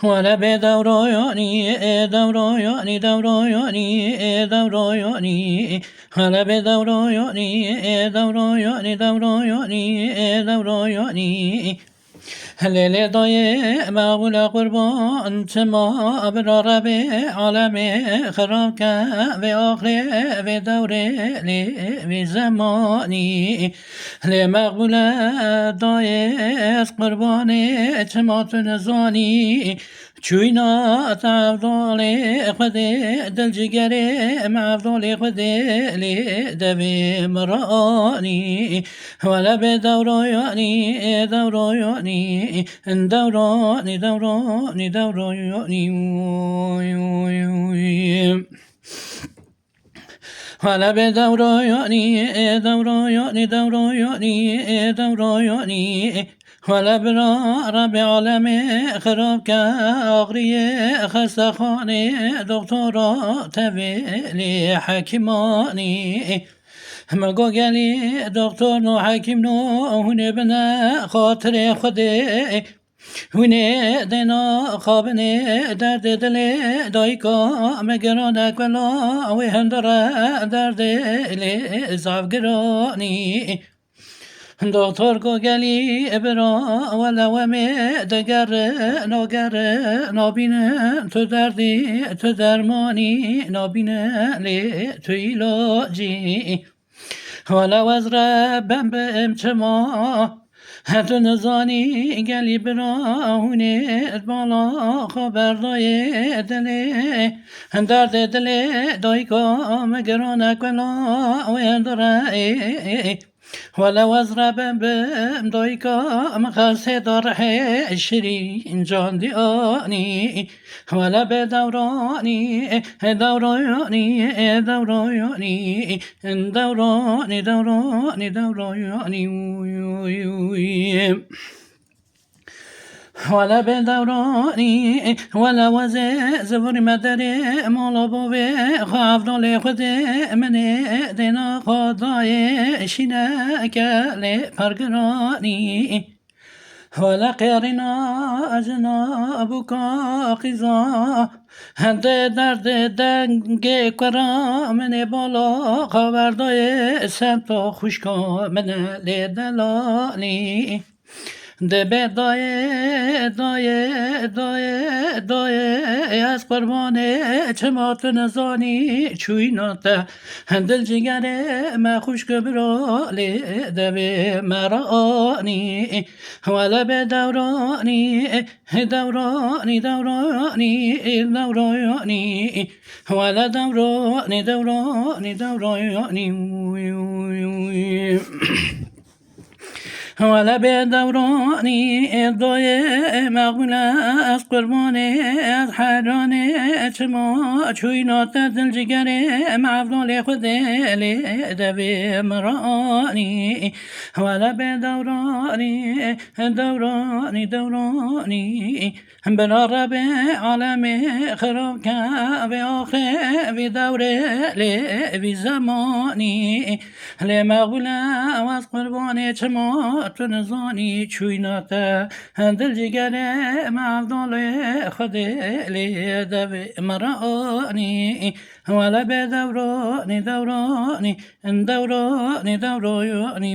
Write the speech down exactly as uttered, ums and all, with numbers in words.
Wele bê dewroyonî, ê dewroyonî, dewroyonî, ê dewroyonî. Wele bê dewroyonî, ê dewroyonî, dewroyonî, ê dewroyonî. Lê lê dayê mexbûle qurban, çima bira Rebê alemê xirab ke vê axrê, vê dewrê, lê vê zemanî. Lê mexbûle dayê ez qurbanê, çima tu nizanî? Çûyna te Evdalê Xwedê, dil cigerê me Evdalê Xwedê, lê devê min re anî. Wele bê dewroyanî, ê dewroyanî, dewranî, dewranî, dewroyanî. Hele bê dewroyanî, ê dewroyanî, dewroyanî, ê dewroyanî. Hele bira Rebê alemê xirab ke, axriyê xestexanê, doktora tevê lê hekîmanî. Me go gelî doktor no hekîm no, hûn ê bine xatirê Xwedê. Hûn ê dêna xabinê, derdê dilê dayika me girane kula, wê hindire derdê lê zaf giranî. Doktor go gelî bira, wele wemê digere, nagere, nabîne tu derdî, tu dermanî, nabîne lê tu îlacî. Wele wez re bem bim çima? He tu nizanî gelî bira hûnê bala xwe berdayê dilê. Derdê dilê dayika min girane kula wê dirê. Wele wez re bim bim dayika min xestê darihê şirîn can diyanî. Wele bê dewranî, dewranî, dewranî, dewranî, dewranî, dewranî. Wele bê dewranî, wele wezê zivirî me derê mala bavê xwe Evdalê Xwedê min ê dêna xwe dayê şîneke lê pergiranî. Wele qêrîna jina bûka qîza, hende derdê dengê kura min ê bala xwe berdayê semta xwişka min e lê delalî. Dibê dayê, dayê, dayê, dayê, ez qurbanê, çima tu nizanî çûyna te? Dil cigerê me xwişk bira lê devê me re anî. Wele bê dewranî, dewranî, dewranî, dewranî. Wele dewranî, dewranî, dewranî. Wele bê dewranî, ê dayê mexbûle, ez qurbanê, ez heyranê, çima çûyna te? Dil cigerê me Evdalê Xwedê lê devê min re anî. Wele bê dewranî, dewranî, dewranî. Bira Rebê alemê xirab ke, vê axê, vê dewrê, lê vê zemanî. Lê mexbûle wez qurbanê, çima tu nizanî çûyna te? Dil cigerê me Evdalê Xwedê lê devê min re anî. Wele bê dewranî, dewranî, dewranî, dewranî.